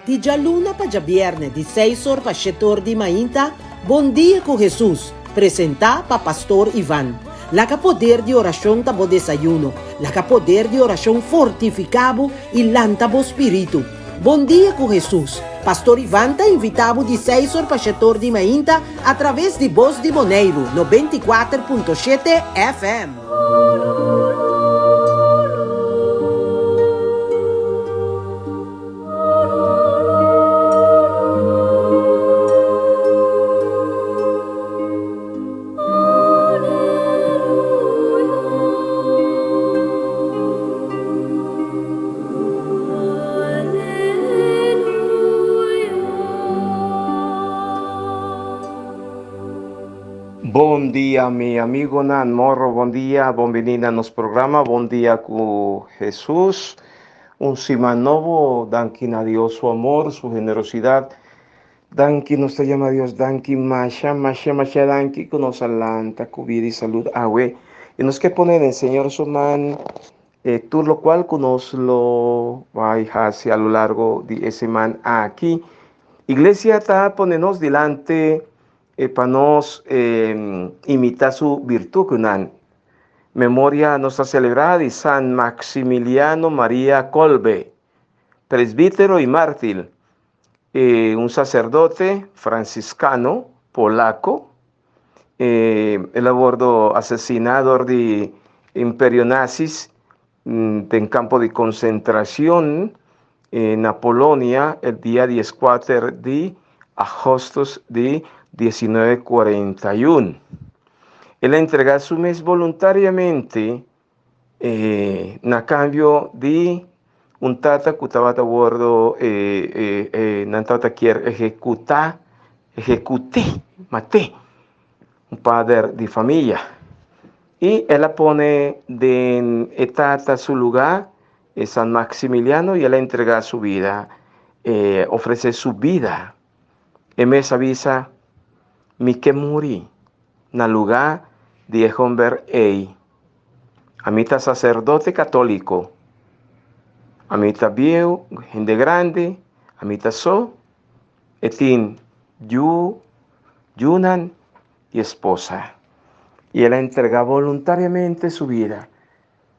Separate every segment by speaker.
Speaker 1: Di djaluna pa djabièrnè di seis or pa shete or di mainta, Bon Dia ku Hesus, presentá pa Pastor Ivan. Laga poder di orashon ta bo desayuno. Laga poder di orashon fortifiká bo i lanta bo spiritu. Bon Dia ku Hesus, Pastor Ivan ta invitá bo di seis or pa shete or di mainta atraves di Bos di Boneiru 94.7 FM.
Speaker 2: Bon dia mi amigonan morro bon dia bon bini na nos programa bon dia ku Jesus un siman nobo danki na Dios su amor su generosidad Danki nos ta yama Dios danki masha masha masha danki ku nos a lanta ku bida i salud awe i nos ke pone den Señor su man eh, tur lokual ku nos lo bai hasi a lo largo di e siman aki. Iglesia ta pone nos dilante eh, pa nos eh, imita su virtud ku nan. Memoria nos ta selebrá di San Maximiliano Maria Kolbe, presbítero i mártir. E un sacerdote franciscano polaco, e el a wordo asesina dor di imperio nazis den campo di concentracion na Polonia e dia dieskuater di agostus di diesnuebe kuarenta i un. El a entrega su mes voluntariamente E na cambio di un tata cu tabata wordo e nan tabata kier ehecuta, ehecute, mate, un pader di familia. Y el a pone den e tata su lugar, e San Maximiliano, y el a entrega su vida, e ofrece su vida. E mes a bisa, Mi ke muri na lugá di e homber ei. Ami ta saserdote katóliko. Ami ta bieu, hende grandi, ami ta so. E tin yu, yunan i esposa. I el a entregá boluntariamente su bida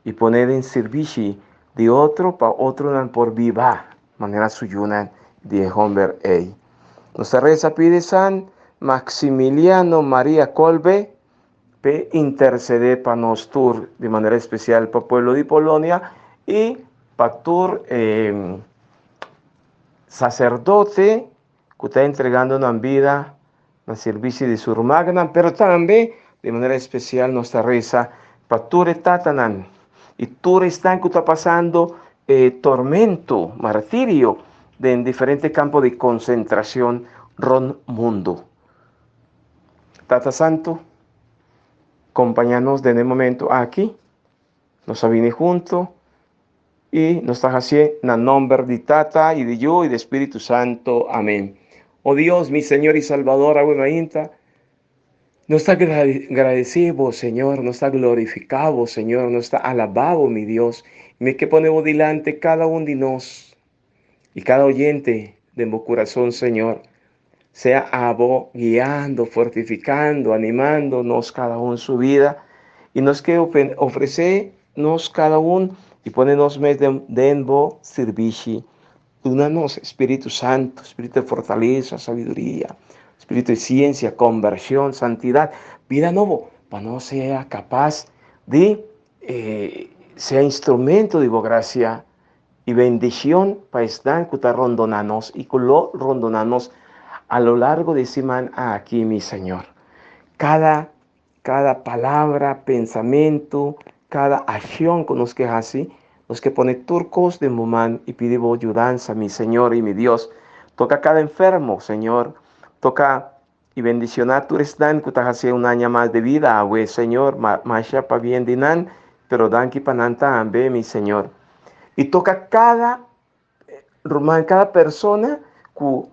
Speaker 2: i pone den sirbishi di otro pa otronan por biba manera su yunan di e homber ei. Nos ta resa pidi San Maximiliano Maria Kolbe p'e intercede pa nos tur, di manera especial pa pueblo di Polonia i pa tur e sacerdote ku ta entregando nan bida na sirbishi di su rumannan, pero tambe di manera especial nos ta resa pa tur e tatanan i tur esnan ku ta pasando e tormento, martirio den diferente kampo di konsentrashon rònt mundu. Tata Santu, kompañá nos den e momento aki, nos a bini huntu I nos ta hasié na nòmber di Tata i di Yu i di Spiritu Santo. Amén. O Dios, mi Señor i Salbador, awe mainta, nos ta gradesé bo, Señor, nos ta glorifiká bo, Señor, nos ta alabá bo, mi Dios. Mi ke pone bo dilante kada un di nos i kada oyente den bo kurason, Señor. Sea abo guiando, fortificando, animando nos cada un su vida. Y nos ke ofrece nos cada un y pone nos mes den, den bo sirbishi. Duna nos Espíritu Santo, Espíritu de fortaleza, sabiduría, Espíritu de ciencia, conversión, santidad, vida nobo, pa nos sea capaz de eh, sea instrumento de bo gracia I bendicion pa esnan cu ta rondona nos i cu lo rondona nos a lo largo di e siman aki, mi Señor. Cada, cada palabra, pensamento, cada accion cu nos ke haci, nos ke pone tur cos den bo man i pidi bo yudansa, mi Señor i mi Dios. Toca cada enfermo, Señor. Toca i bendiciona tur esnan cu ta haci un aña mas di vida awe, Señor, masha pabien di nan, pero danki pa nan tambe, mi Señor. I toca cada ruman, cada persona cu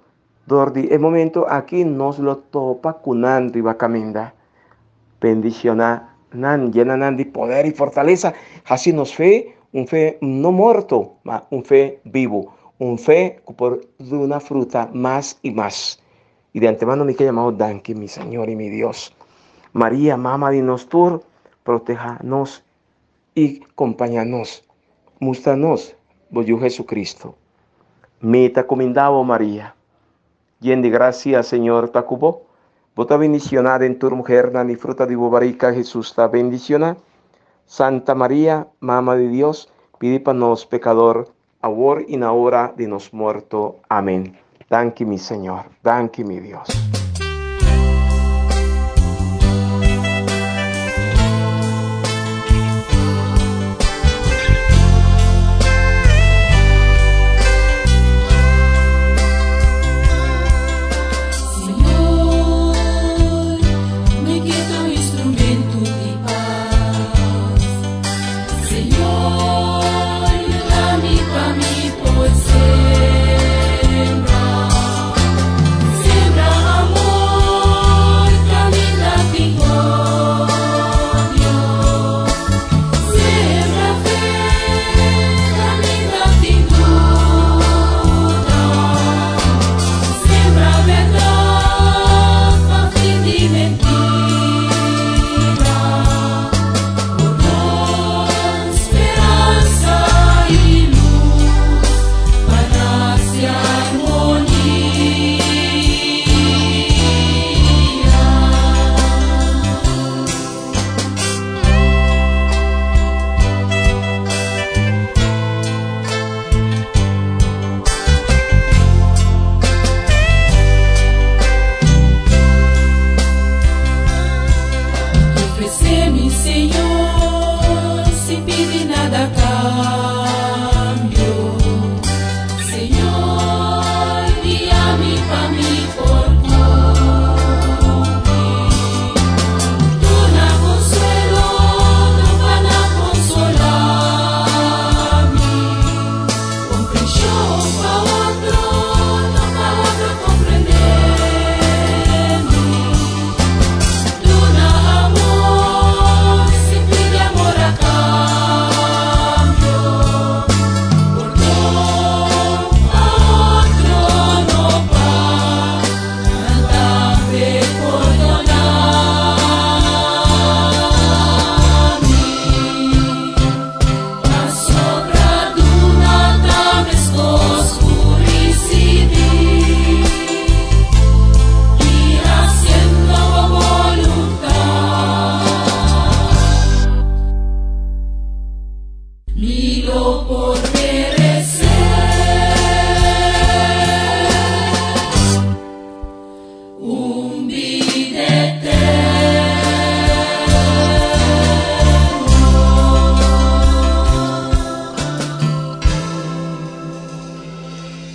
Speaker 2: dor di e momento aki nos lo topa cu nan riba caminda. Bendiciona nan, yena nan di poder i fortaleza, haci nos fe un fe no morto, ma un fe bibu. Un fe ku por duna fruta mas i mas. I di antemano mi ke yama bo danki, mi Señor i mi Dios. Maria, Mama di nos tur, proteha nos i kompaña nos. Mustra nos bo Yu Jesucristo. Mi ta kuminda bo, Maria, yen di grasia, Señor ta ku bo. Bo ta bendicioná den tur muhernan i fruta di bo barika, Jesus, ta bendicioná. Santa Maria, Mama di Dios, pidi pa nos pekador, awor i na ora di nos morto. Amen. Danki mi Señor, danki mi Dios.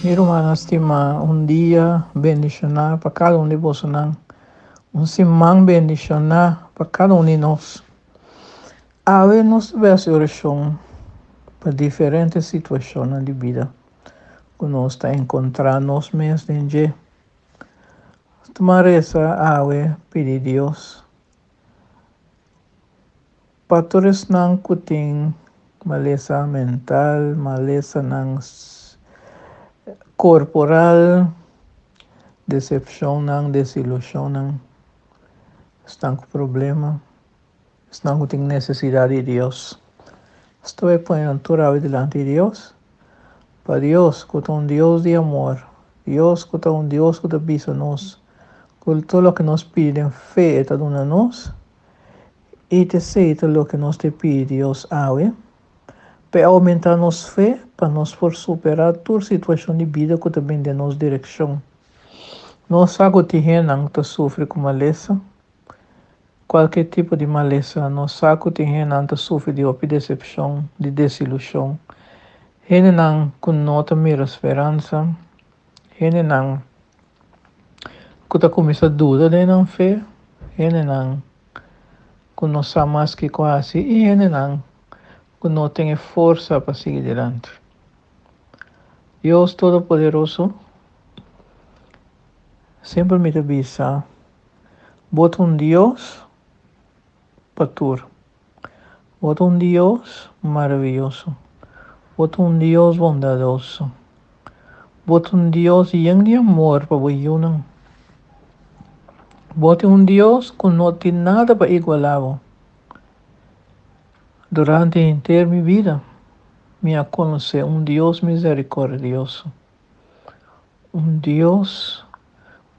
Speaker 3: Mi rumannan stimá, un dia bendishoná pa kada un di bosonan. Un siman bendishoná pa kada un di nos. Awe nos ta bai hasi orashon pa diferente situashonnan di bida ku nos ta enkontrá nos mes den dje. Tuma resa awe pidi Dios pa tur esnan ku tin malesa mental, malesanan korporal, desepshonnan, desilushonnan, esnan ku problema. Esnan ku tin nesesidat di Dios. Estoy pone nan tur awe dilanti di Dios, pa Dios ku ta un Dios di amor, Dios ku ta un Dios ku ta bisa nos ku tur loke nos pidi den fe e ta duna nos, i ta esei ta loke nos ta pidi Dios awe, pa e oumentá nos fe pa nos por superá tur situashon di bida ku ta bin den nos direkshon. Nos sa ku tin hendenan ku ta sufri ku malesa. Kualke tipo di malesa, nos sa ku tin hendenan ta sufri di hopi desepshon, di desilushon. Hendenan ku no ta mira speransa, hendenan ku ta kuminsá duda den nan fe, hendenan ku no sa mas kiko hasi i hendenan ku no tin e forsa pa sigui dilanti. Dios Todopoderoso, semper mi ta bisa. Bo ta un Dios pa tur. Bo ta un Dios maraviyoso. Bo ta un Dios bondadoso. Bo ta un Dios yen di amor pa bo yunan. Bo ta un Dios ku no tin nada pa igualá bo. Durante henter mi bida, mi a konosé un Dios miserikordioso, un Dios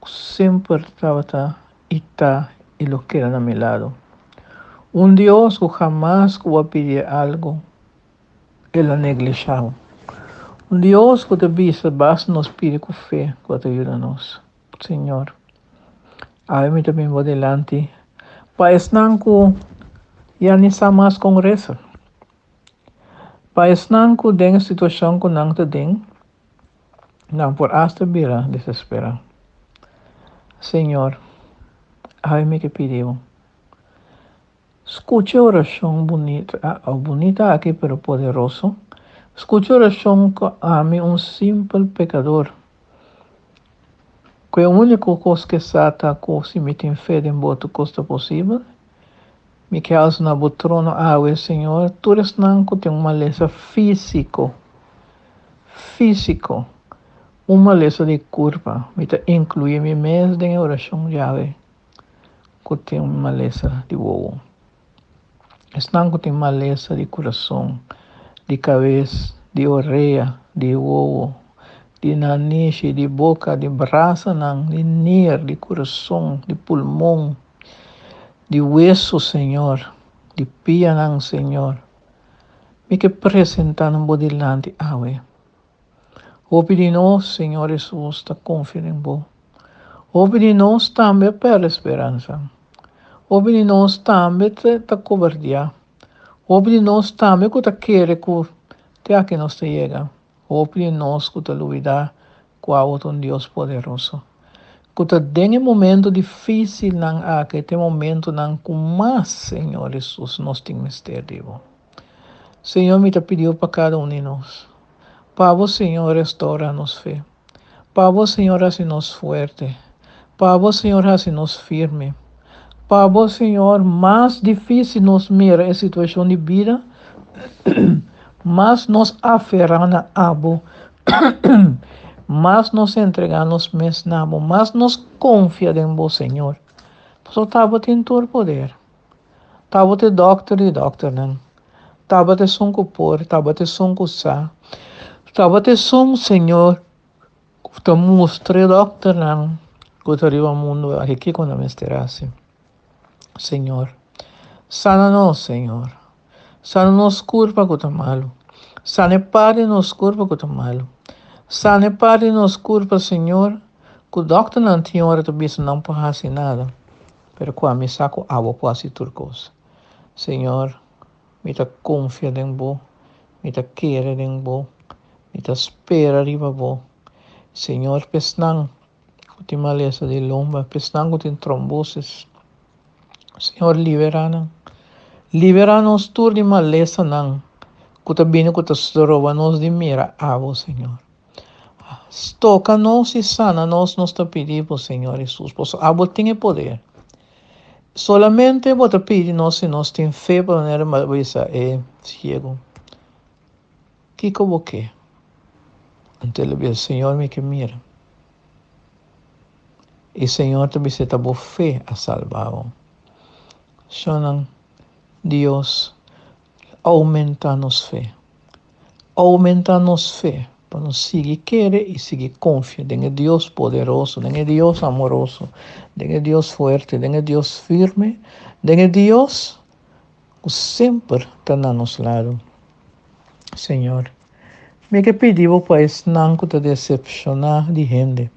Speaker 3: ku semper tabata i ta i lo keda na mi lado, un Dios ku hamas ku bo a pidié algu, el a neglishá bo, un Dios ku ta bisa basta nos pidi ku fe ku a ta yuda nos. Señor, awe mi ta bin bo dilanti pa esnan ku ya ni sa mas kon resa, pa esnan ku den e situashon ku nan ta den, nan por asta bira desesperá. Señor, awe mi ke pidi bo, skucha e orashon bunita, bunita aki pero poderoso, skucha e orashon ku ami un simpel pekador Ku e úniko kos ke sa ta ku si mi tin fe den bo tur kos ta posibel. Mi ke alsa na bo trono awe, Señor, tur esnan ku tin un malesa físiko, físiko, un malesa di kurpa, mi ta inkluí mi mes den e orashon djawe, ku tin un malesa di wowo. Esnan ku tin malesa di kurason, di kabes, di orea, di wowo, di nanishi, di boka, di brasanan, di nier, di kurason, di pulmon, di wesu, Señor, di pianan, Señor, mi ke presentá nan bo dilanti awe. Hopi di nos, Señor Hesus, ta konfia den Bo. Hopi di nos tambe a pèrdè speransa. Hopi di nos tambe ta kobardiá. Hopi di nos tambe ku ta kere ku te aki nos ta yega. Hopi di nos ku ta lubidá ku abo ta un Dios poderoso. Ku ta den e momento difísilnan aki ta e momentonan ku mas, Señor Hesus, nos tin mester di Bo. Señor, mi ta pidiu pa kada un di nos. Pa bo, Señor, restaura nos fe. Pa bo, Señor, hasi nos fuerte. Pa bo, Señor, hasi nos firme. Pa bo, Señor, mas difícil nos mira e situacion di bida, mas nos aferra na abo, mas nos entrega nos mes na bo, mas nos confia den bo, Señor. Pasobra ta bo tin tur poder. Tabata e dòkter di dòkternan. Tabata esun ku por, tabata esun ku sa. Tabata esun, Señor, ku ta mustra e dòkternan ku ta riba mundu aki kiko nan mester hasi. Señor, sana nos, Señor. Sana nos kurpa ku ta malu. Sana e parti di nos kurpa ku ta malu. Sana e parti di nos kurpa, Señor, ku dòkternan tin ora ta bisa nan por hasi nada. Pero ku ami sa ku abo por hasi tur kos. Señor, mi ta konfia den bo, mi ta kere den bo, mi ta spera riba bo. Señor, pa esnan ku tin malesa di lomba, pa esnan ku tin trombosis, Señor, liberá nan. Liberá nos tur di malesanan ku ta bini ku ta stroba nos di mira abo, Señor. Toca nos y sana nos, nos ta pidi bo, Señor Jesús, pasobra abo tin e poder. Solamente bo ta pidi nos si nos tin fe pa manera bo bisa e ciego, Kico bo ke? Anto el a bisa, Señor, mi ke mira. Y Señor ta bisa, Ta bo fe a salba bo. Shonnan, Dios aumenta nos fe. Oumentá nos fe pa nos sigui kere i sigui konfia den e Dios poderoso, den e Dios amoroso, den e Dios fuerte, den e Dios firme, den e Dios ku semper ta na nos lado. Señor, mi ke pidi bo pa esnan ku ta desepshoná di hende.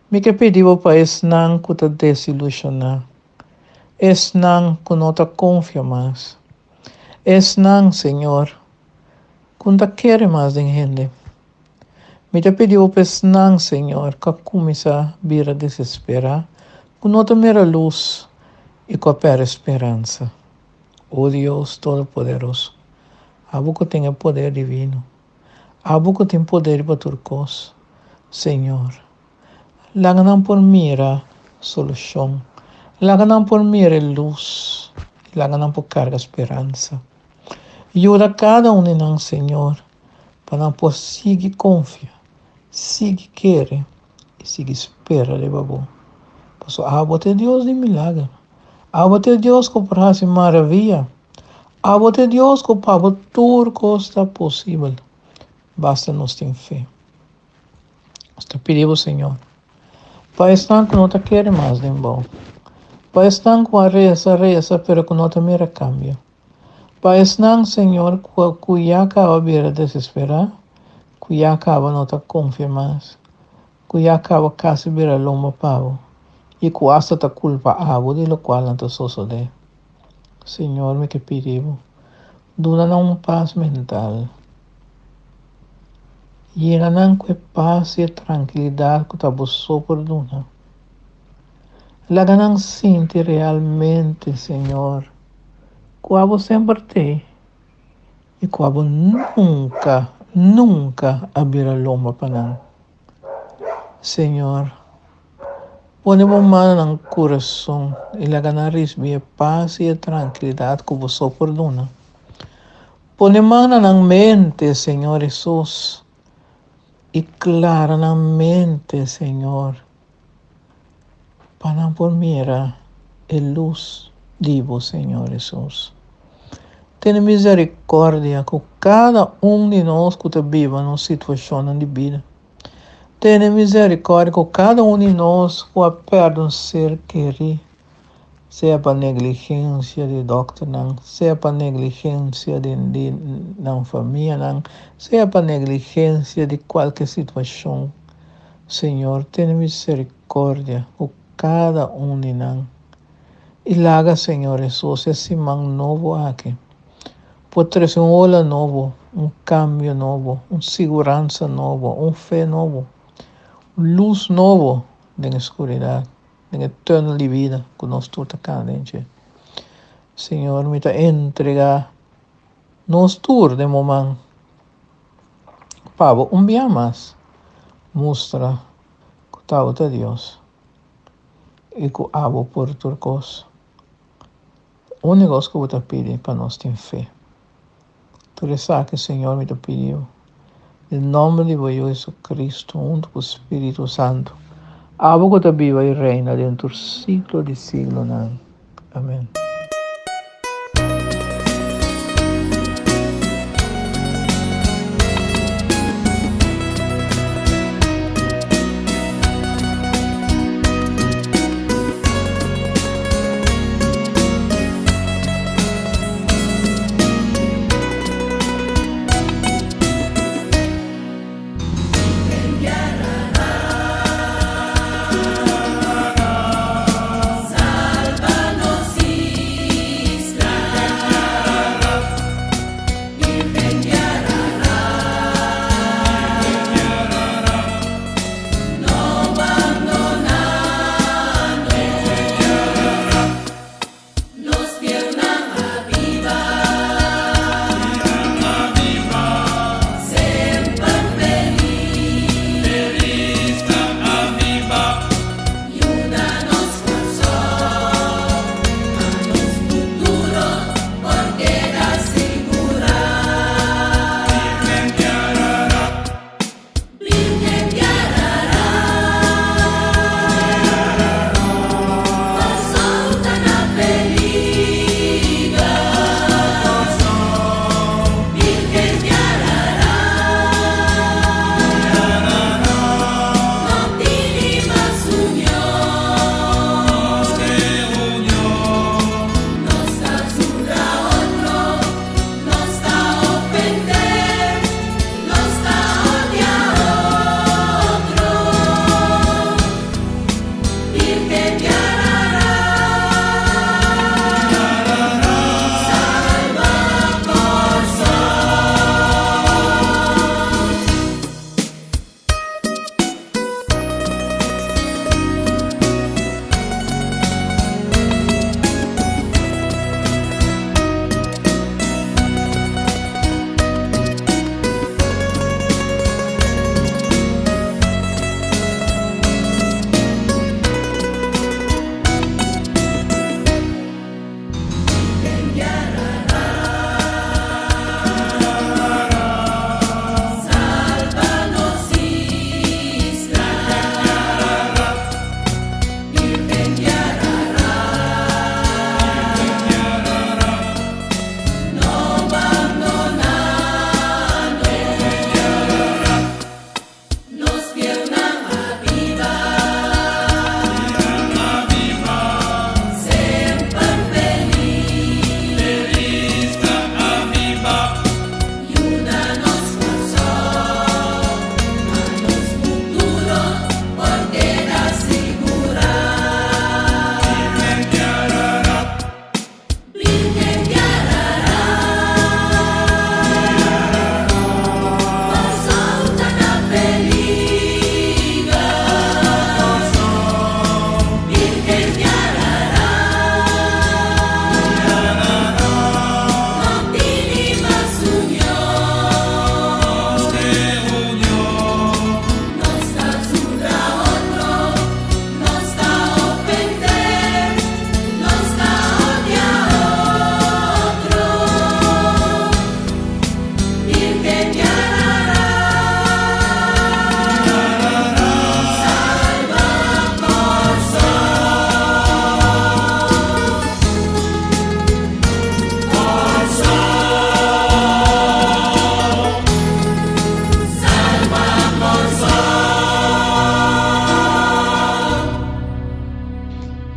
Speaker 3: Mi ke pidi bo pa esnan ku ta desilushoná, esnan ku no ta konfia mas. Esnan, Señor, ku N ta kere mas den hende. Mi ta pidi Bo pa esnan, Señor, ku a kuminsá bira desesperá, ku no ta mira lus i ku a pèrdè speransa. O Dios Todopoderoso, Abo ku tin e poder divino, Abo ku tin poder riba tur kos, Señor, Laga nan por mira solushon. Laga nan por mira e lus. I laga nan por karga speransa. Yuda kada un di nan, Señor, pa nan por sigui konfia. sigui kere i sigui spera riba bo. Pasobra abo ta e Dios di milager. Abo ta e Dios ku por hasi maravia. Abo ta e Dios ku pa bo tur kos ta posibel. Basta nos tin fe. Nos ta pidi bo, Señor, pa esnan ku no ta kere mas den bo, pa esnan ku a resa, resa, pero ku no ta mira kambio, pa esnan, Señor, ku ku ya kaba bira desesperá, ku ya kaba no ta konfia mas, ku ya kaba kasi bira lomba pa bo, i ku asta ta kulpa abo di lokual nan ta sosodé. Señor, mi ke pidi bo, duna nan un pas mental. Yena nan ku e pas i e trankilidat ku ta bo so por duna. Laga nan sinti realmente, Señor, ku abo semper t'ei i ku abo nunka, nunka a bira lomba pa nan. Señor, pone bo man na nan kurason i laga nan risibí e pas i e trankilidat ku bo so por duna. Pone man na nan mente, Señor Hesus, i klara nan mente, Señor, pa nan por mira e lus di bo, Señor Hesus. Tene misericordia ku kada un di nos ku ta biba nos situashonnan di bida. Tene misericordia ku kada un di nos ku a pèrdè un ser kerí. Sea pa negligencia di dokternan, sea pa negligencia di di nan famianan, sea pa negligencia di cualke situacion. Señor, tene misericordia cu cada un di nan. Y laga, Señor Jesus, e siman nobo aki por trece un ola nobo, un cambio nobo, un siguransa nobo, un fe nobo, un luz nobo den e scuridad. Den e tunnel di bida ku nos tur ta kana den dje. Señor, mi ta entregá nos tur den bo man pa bo un bia mas mustra ku ta bo ta Dios i ku abo por tur kos. Úniko kos ku bo ta pidi pa nos tin fe. Tur esaki, Señor, mi ta pidi bo, den nomber di bo Yu Jesucristo, hunto cu Spiritu Santo, abo cu ta biba y reina den tur siglo di siglonan. Amen.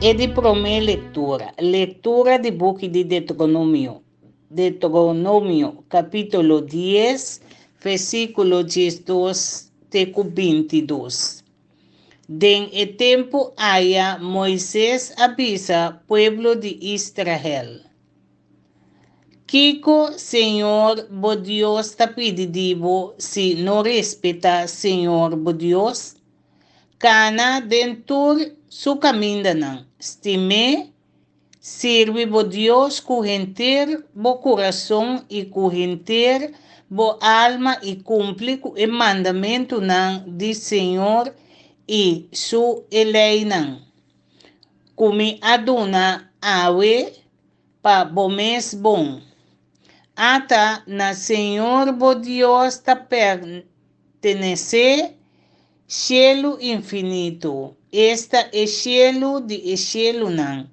Speaker 4: E di promé lektura, Lektura di buki di Deuteronomio, Deuteronomio kapítulo dies, versíkulo 12 te ku 22. Den e tempu aya Moises a bisa pueblo di Israel, Kiko Señor bo Dios ta pidi di bo si no respetá Señor bo Dios? Kana den tur su kamindanan, stim'é, sirbi bo Dios ku henter bo kurason i ku henter bo alma i kumpli ku e mandamentunan di Señor i su e leinan ku mi a duna awe pa bo mes bon. Ata na Señor bo Dios ta pertenesé shelu infinito, esta e shelu di e shelunan,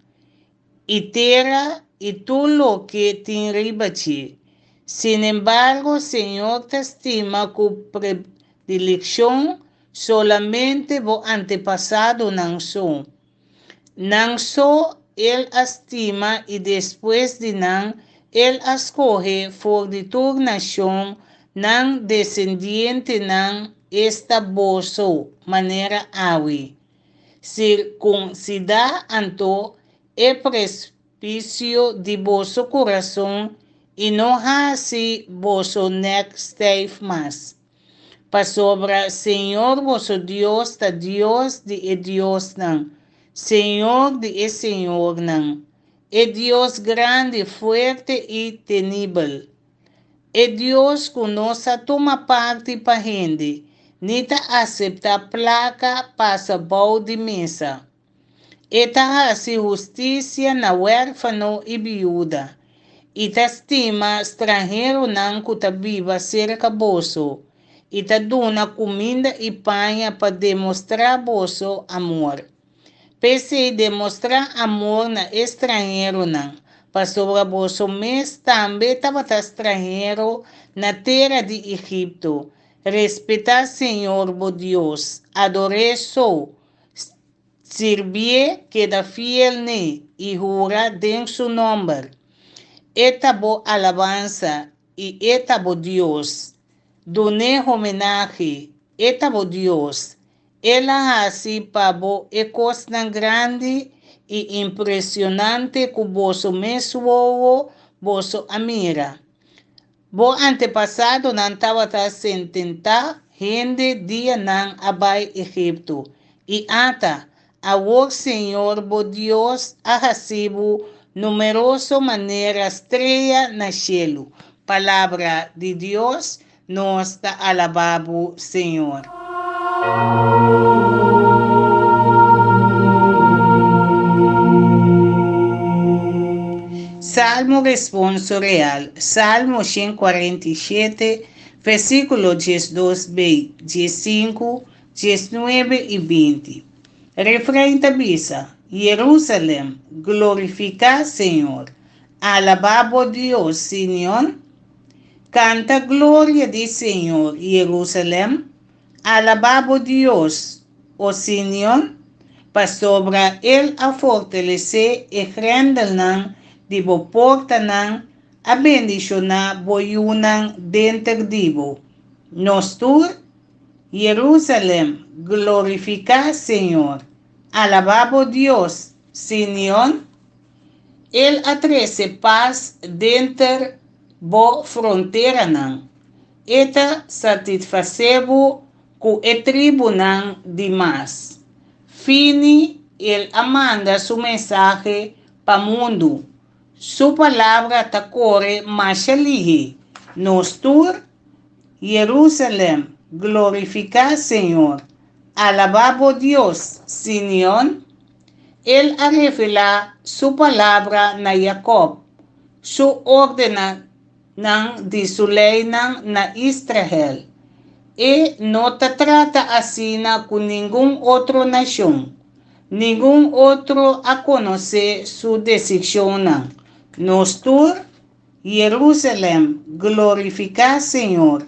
Speaker 4: i tera i tur loke tin riba dje. Sinembargo, Señor ta stima ku predilekshon solamente bo antepasadonan so. Nan so el a stima i despues di nan el a skohe for di tur nashon nan desendientenan, esta boso, manera awe. Sirkunsidá anto e prespisio di boso kurason i no hasi boso nèk stijf mas. Pasobra Señor boso Dios ta Dios di e diosnan, Señor di e señornan, e Dios grandi, fuerte i tenibel, e Dios ku no sa tuma parti pa hende, ni ta aseptá plaka pasa bou di mesa. E ta hasi hustisia na wèrfano i biuda, i ta stima stranheronan ku ta biba serka boso, i ta duna kuminda i paña pa demostrá boso amor. P'esei demostrá amor na e stranheronan, pasobra boso mes tambe tabata stranhero na tera di Egipto. Respetá señor bo Dios, ador'é so, Sirbié, keda fiel n'e i hura den su nòmber. E ta bo alabansa i e ta bo Dios. Dun'é homenahe, e ta bo Dios. El a hasi pa bo e kosnan grandi i impreshonante ku boso mes wowo boso a mira. Bo antepasadonan tabata sententá hende dia nan a bai Egipto, i ata, awor señor bo Dios a hasi bo numeroso manera strea na shelu. Palabra di Dios, nos ta alabá bo, Señor. Salmo Responso Real, Salmo 147, versíkulo 12b, 15, 19 i 20. Refrein ta bisa, Jerusalem, glorifiká Señor, alabá bo Dios, Siñon. Kanta gloria di Señor, Jerusalem, alabá bo Dios, o Siñon, pasobra El a fortalesé e grendelnan di bo portanan, a bendishoná bo yunan denter di bo. Nos tur, Jerusalem, glorifiká Señor, alabá bo Dios, Siñon. El a trese pas denter bo fronteranan. E ta satisfasé bo ku e tribunan di mas. Fini el a manda su mensahe pa mundu. Su palabra ta kore masha lihé. Nos tur, Jerusalem, glorifiká Señor. Alabá bo Dios, Siñon. El a revelá su palabra na Jakòb, su órdennan di su leinan na Israel. E no ta trata asina ku ningun otro nashon. Ningun otro a konosé su desishonnan. Nos tur, Jerusalèm, glorifiká Señor.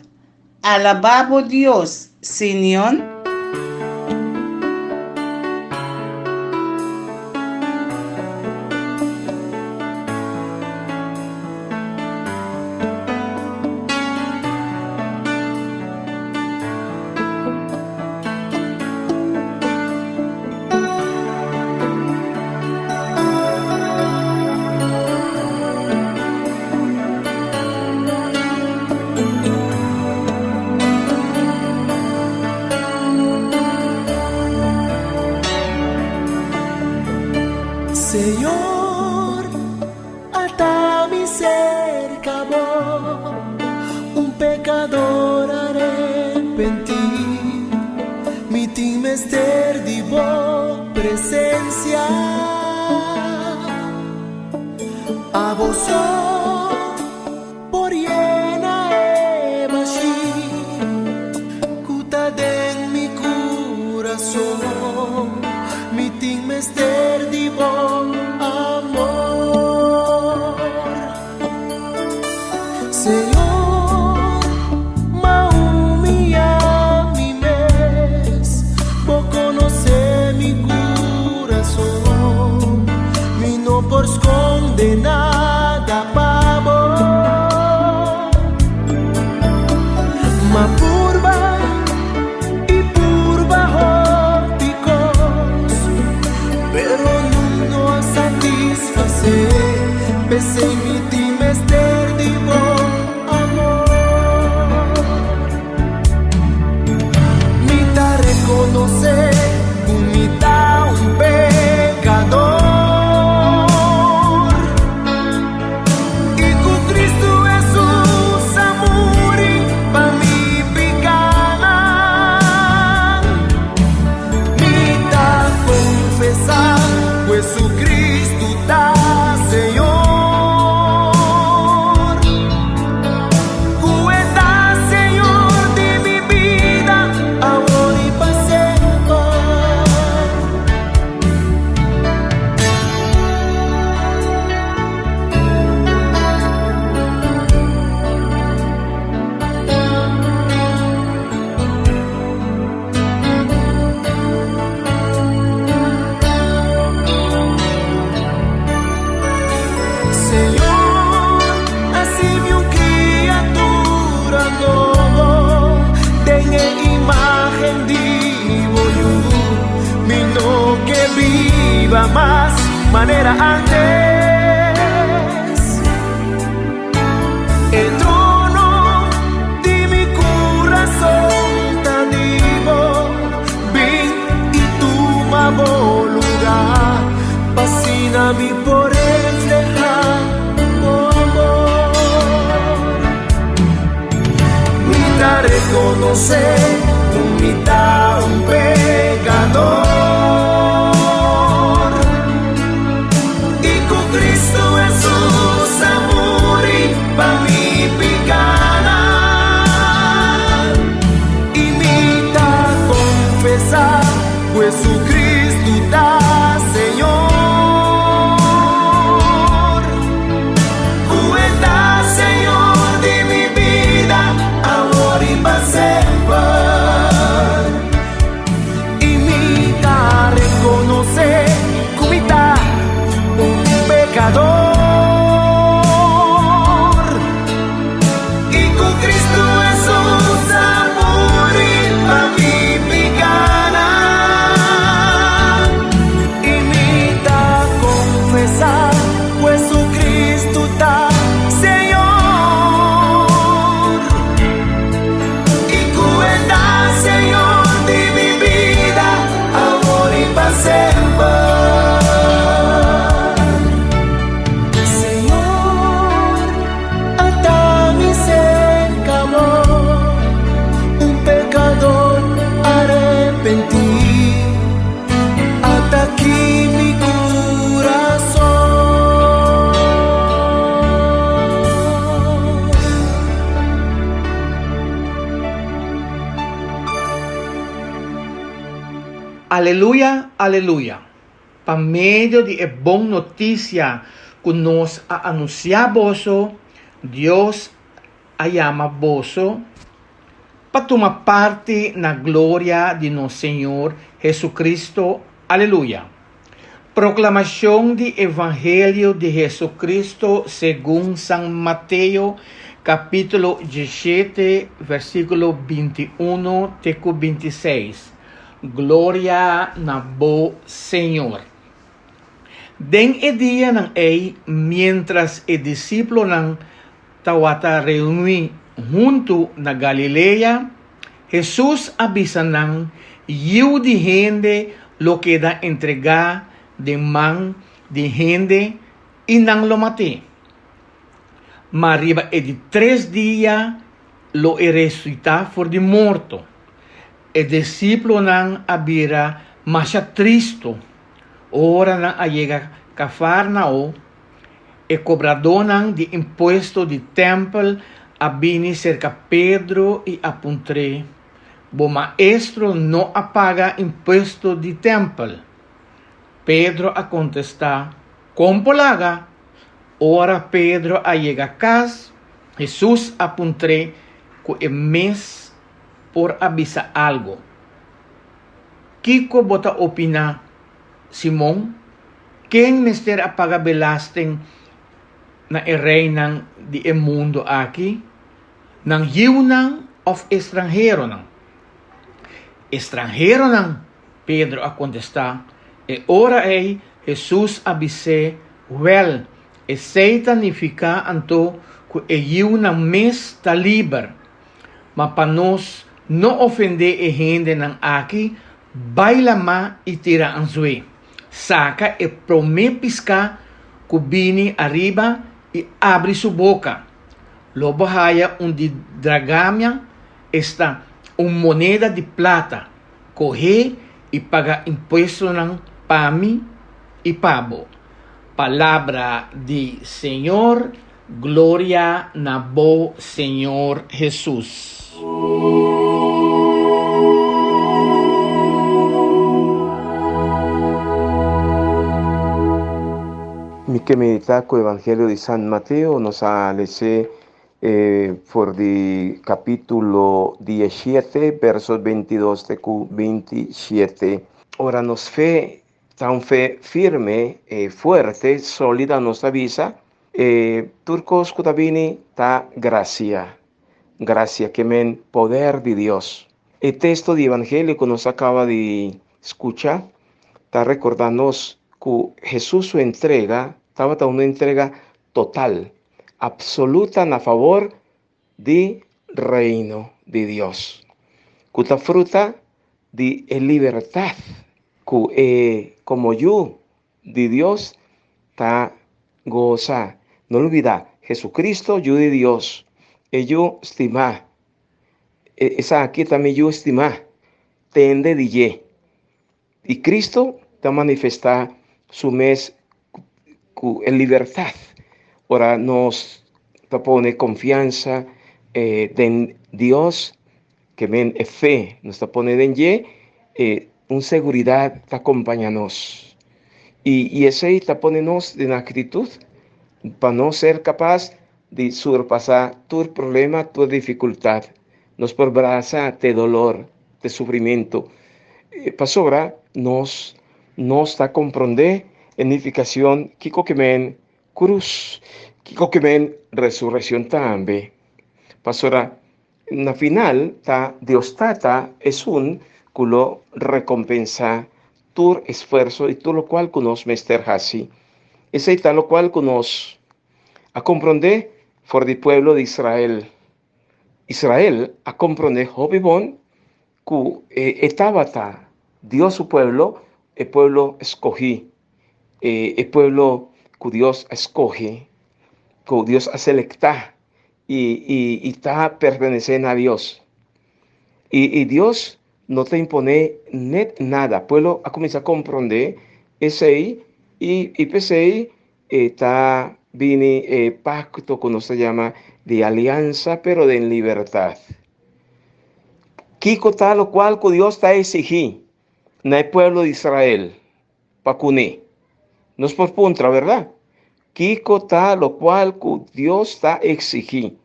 Speaker 4: Alabá bo Dios, Siñon.
Speaker 5: Señor, ata mi cerca bo, un pecador arepentí. Mi tin mester di bo presencia. Abo so por yena e bashí ku ta den mi kurason. Mi tin mester di bo amor. Señor, m'a humillá mi mes, bo konosé mi kurason. Mi no por skonde nada pa bo. M'a purba i purba hopi kos, pero nun no a satisfasé. P'esei mi tin mester di bo amor. Mi ta rekonosé ku mi ta un pekador i ku Kristu Hesus a muri pa mi pikanan. Mi ta konfesá ku Hesukristu ta Señor. Ku e ta Señor di mi bida, awor i pa semper. Señor, haci mi un criatura nobo den e imagen di bo Yu. Mi no ke biba mas manera antes. E trono di mi curason ta di bo, bin i tuma bo luga, pa asina mi por refleha bo amor. Mi ta reconoce cu mi ta un pecador i cu Cristo Hesus a muri pa mi picanan. I mi ta confesa cu Jesucristo ta Señor. Cu e ta Señor di mi bida, awor i pa semper. I mi ta reconoce cu mi ta un pecador. I cu Cristo Hesus a muri pa mi picanan. I mi ta confesa cu Jesucristo ta Señor. I cu e ta Señor di mi bida, awor i pa semper. Señor, ata mi cerca bo, un pecador arepentí. Ata aki mi curason.
Speaker 6: Aleluya, aleluya. Pa medio di e bon notisia ku nos a anunsiá boso, Dios a yama boso pa tuma parti na gloria di nos Señor Jesucristo. Aleluya. Proklamashon di Evangelio di Jesucristo segun San Mateo, kapítulo diesshete, versíkulo bintiuno te ku bintiseis. Gloria na bo, Señor. Den e dianan ei, miéntras e disiplonan tawata reuní huntu na Galilea, Hesus a bisa nan, Yiu di hende lo keda entregá den man di hende i nan lo mat'é. Ma riba e di tres dia lo e resuitá for di morto. E disipelnan a bira masha tristu ora nan a yega Kafarnao. E kobradónan di impuesto di tèmpel a bini serka Pedro i a puntr'é, Bo maestro no a paga impuesto di tèmpel? Pedro a kontestá, Kon por laga? Ora Pedro a yega kas, Hesus a puntr'é ku e mes por a bisa algu. Kiko bo ta opiná, Simon? Ken mester a paga belasting na e reinan di e mundu aki? Nan yiunan òf estranheronan? Estranheronan, Pedro a kontestá. E ora ei Hesus a bis'é, Wèl, esei ta nifiká anto ku e yiunan mes ta liber. Ma pa nos no ofendé e hendenan aki, bai lamá i tira anzué. Saka e promé piská ku bini ariba i abri su boka. Lo bo haya un di dragamia, esta, un moneda di plata. Kohé i paga impuestonan pa mi i pa bo. Palabra di Señor. Gloria na bo Señor Hesus.
Speaker 2: Mi ke meditá ku Evangelio di San Mateo nos a les'é for di kapítulo diesshete, verso bintidos te ku bintishete. Ora nos fe ta un fe firme, fuerte, sólida, nos ta bisa, tur kos ku ta bini ta grasia. Grasia ke men poder di Dios. E teksto di Evangelio ku nos a kaba di skucha ta rekordá nos ku Hesus su entrega tabata un entrega total, absoluta na favor di Reino di Dios, ku ta fruta di e libertat ku e komo yu di Dios ta gosa. No lubidá, Jesucristo, Yu di Dios, e Yu stimá. Esaki ta mi Yu stimá, tende di dje. I Cristo ta manifestá su mes ku e libertat ora nos ta pone konfiansa den Dios, ke men e fe nos ta pone den dje, un seguridat ta kompañá nos. I esei ta pone nos den aktitut pa nos ser kapas di surpasá tur problema, tur difikultat. Nos por brasa te dolor, te sufrimentu, pasobra nos no ta komprondé e nifikashon kiko ke men krus, kiko ke men resurekshon tambe. Pasobra na final ta Dios Tata esun ku lo rekompensá tur esfuerso i tur lokual ku nos mester hasi. Esei ta lokual ku nos a komprondé for di pueblo di Israel. Israel a komprondé hopi bon ku e tabata Dios su pueblo, e pueblo skohí, e pueblo ku Dios a skohe, ku Dios a selektá i ta pertenesé na Dios. I Dios no ta imponé net nada. Pueblo a kuminsá komprondé esei i p'esei E ta bini e pacto cu nos ta yama di alianza pero den libertad. Kico ta locual cu Dios ta exigi na e pueblo di Israel pa cune? Nos por puntra, verdad? Kico ta locual cu Dios ta exigi?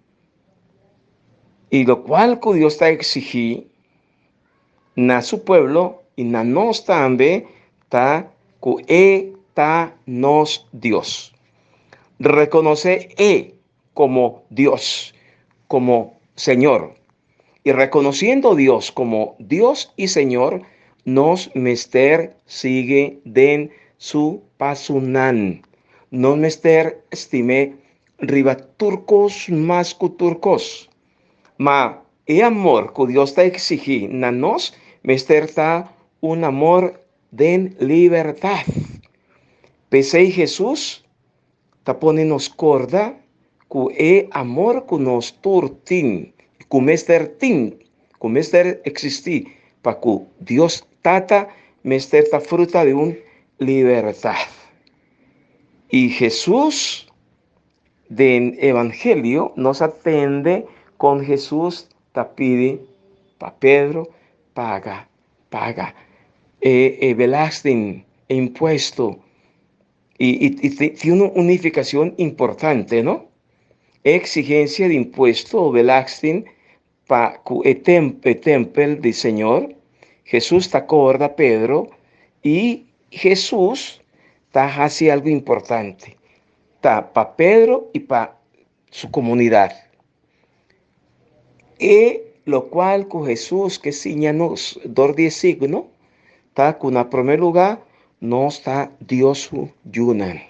Speaker 2: Y locual cu Dios ta exigi na su pueblo y na nos tambe ta cu E ta nos Dios. Reconoce E como Dios, como Señor. Y reconociendo Dios como Dios y Señor, nos mester sigui den su pasonan. Nos mester stime riba tur cos mas cu tur cos. Ma e amor ku Dios ta eksigí na nos mester ta un amor den libertat. P'esei Hesus ta pone nos korda ku e amor ku nos tur tin, ku mester tin, ku mester eksistí pa ku Dios Tata mester ta fruta di un libertat. I Hesus den Evangelio nos a tende kon Hesus ta pidi pa Pedro paga paga e e belasting, e impuesto. I i tin un nificacion importante, no? E exigencia di impuesto o belasting pa cu e e tempel di Señor, Jesús ta corda Pedro y Jesús ta haci algo importante, ta pa Pedro y pa su comunidad. E locual cu Jesús ke siña nos dor di e signo ta cu na prome lugar nos ta Dios su yunan.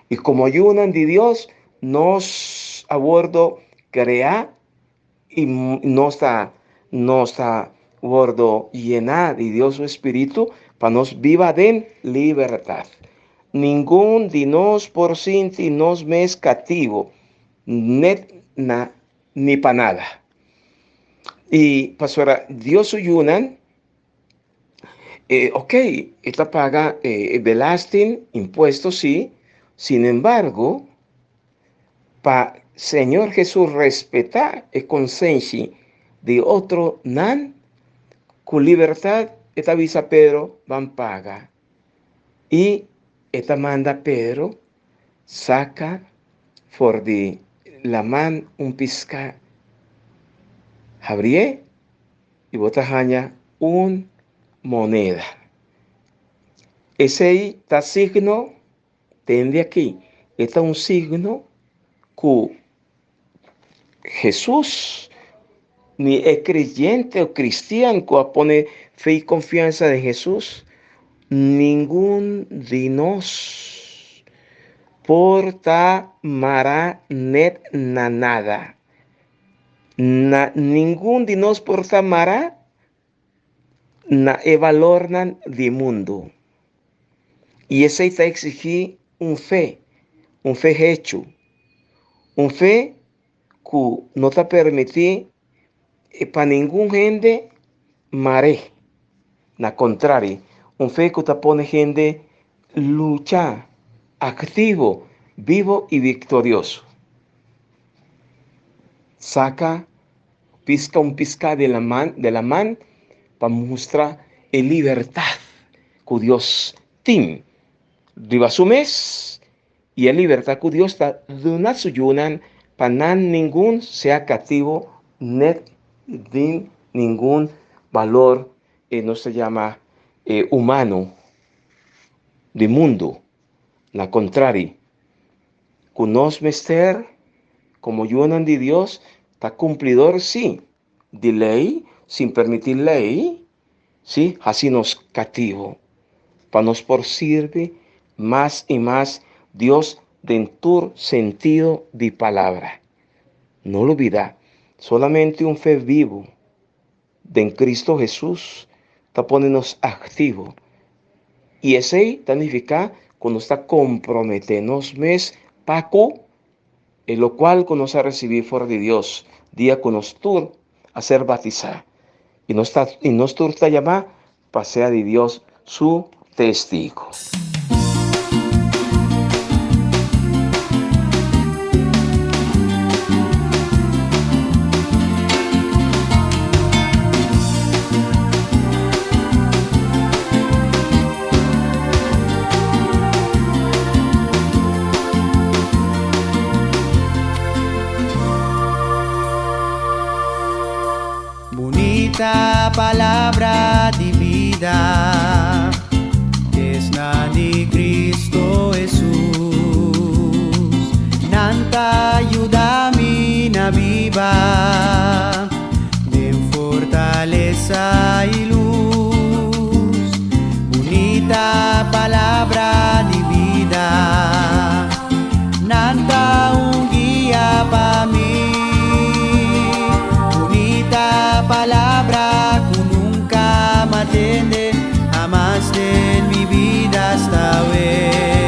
Speaker 2: Y como yunan di Dios nos a wordo crea y nos ta nos ta wordo yena di Dios su Espiritu pa nos biba den libertad. Ningun di nos por sinti nos mes cativo net na ni pa nada. Y pasobra Dios su yunan, eh, ok, e ta paga eh, belasting, impuesto sí, sin embargo, pa Señor Jesús respetá e konsenshi di otronan, ku libertad e ta bisa Pedro, ban paga. I e ta manda Pedro saka for di laman un piská. Habrié i bo ta haña un moneda. Esei ta signo, tende aki, e ta un signo ku Hesus ni e kreyente o kristian ku a pone fe i konfiansa den Hesus, ningun di nos por ta mará net na nada. Na ningun di nos por ta mará na e balornan di mundu. I esei ta eksigí un fe, un fe hechu, un fe ku no ta permití pa ningun hende mar'é. Na kontrari, un fe ku ta pone hende lucha, aktivo, bibo i viktorioso. Saka Piska un piská di laman de laman pa mustra e libertat ku Dios tin riba su mes i e libertat ku Dios ta duna su yunan pa nan ningun sea kativo net den ningun balor e nos ta yama e humano di mundu. Na kontrari, ku nos mester, komo yunan di Dios, ta kumplidor sí di lei, sin permití lei, sí, hasi nos katibu, pa nos por sirbi mas i mas Dios den tur sentido di palabra. No lubidá, solamente un fe bibu den Cristo Hesus ta pone nos aktivo. I esei ta nifiká ku nos ta komprometé nos mes pa ku e lokual ku nos a risibí for di Dios dia ku nos tur a ser batisá i nos ta i nos tur ta yamá pa sea di Dios su testigu.
Speaker 5: Bunita palabra di bida Esnan di Cristo Hesus Nan ta yuda mi na biba Den fortalesa y luz Bunita palabra di bida Nan ta un guia pa mi Bunita palabra ku nunka m'a tende Hamas den mi bida hasta awe.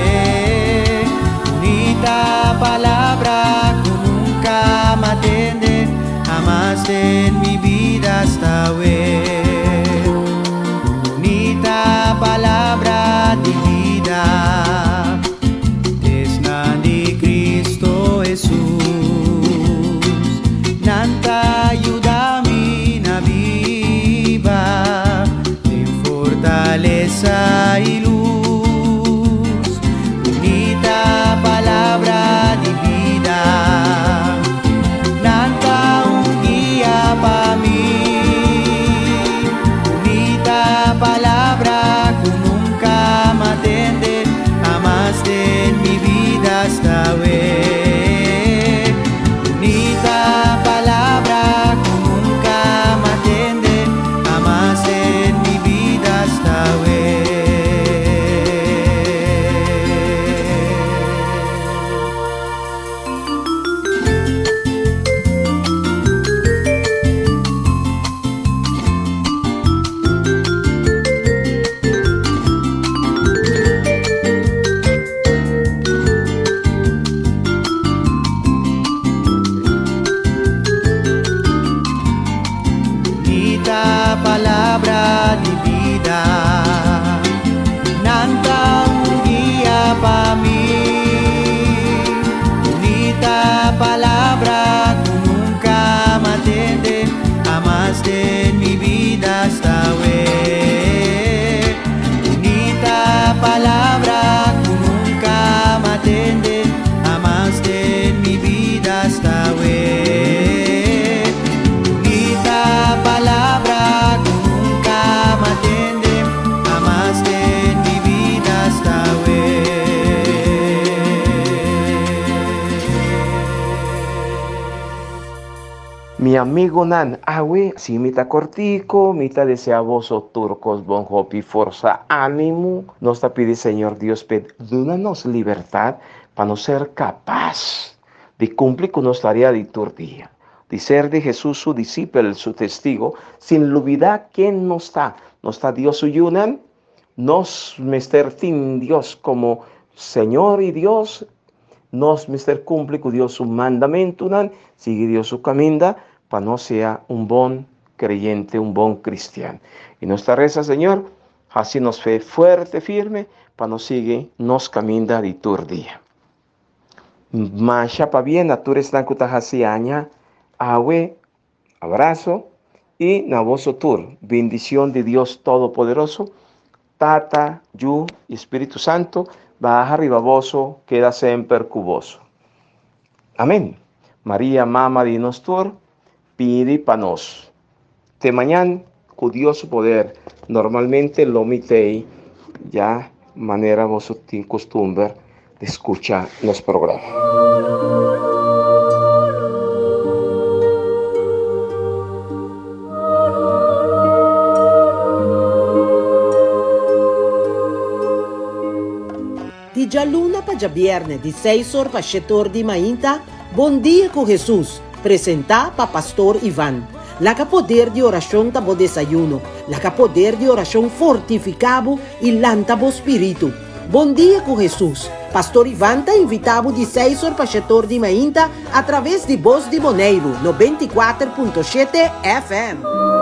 Speaker 5: Fortalesa i lus. Bunita palabra di bida. Nan ta un guia pa mi. Bunita palabra ku nunka m'a tende hamas den mi bida hasta awe. Bunita palabra ku nunka m'a tende hamas den mi bida hasta awe. Bunita palabra di bida, nan ta un guia pa mi. Bunita palabra ku nunka m'a tende hamas den mi bida hasta awe. Bunita palabra ku nunka m'a tende hamas den mi bida hasta awe. Bunita palabra ku nunka m'a tende hamas den mi bida hasta awe.
Speaker 2: Mi amigonan, awe si mi ta kortico, mi ta desea boso tur kos bon hopi forsa, animo. Nos ta pidi Señor Dios p'e duna nos libertad pa nos ser kapas di kumpli ku nos tarea di tur dia, di ser di Hesus su disipel, su testigo, sin lubida ken nos ta. Nos ta Dios su yunan, nos mester tin Dios komo Señor i Dios, nos mester kumpli ku Dios su mandamentunan, sigui Dios su kaminda pa nos sea un bon kreyente, un bon kristian. I nos ta resa, Señor, hasi nos fe fuerte, firme, pa nos sigui nos kaminda di tur dia. Masha pabien na tur esnan ku ta hasi aña awe. Abraso i na boso tur bendicion di Dios Todopoderoso, Tata, Yu i Spiritu Santo baha riba boso keda semper ku boso. Amen. Maria Mama di nos tur, pidi pa nos. Te mañan ku Dios su poder, normalmente lo mi tei ya manera boso tin kustumber di skucha nos programa.
Speaker 1: Di djaluna pa djabièrnè di seis or pa shete or di mainta, Bon Dia ku Hesus, presentá pa Pastor Ivan. Laga poder di orashon ta bo desayuno, laga poder di orashon fortifiká bo i lanta bo spiritu. Bon Dia ku Hesus, Pastor Ivan ta invitá bo di seis or pa shete or di mainta atraves di Bos di Boneiru, 94.7 FM.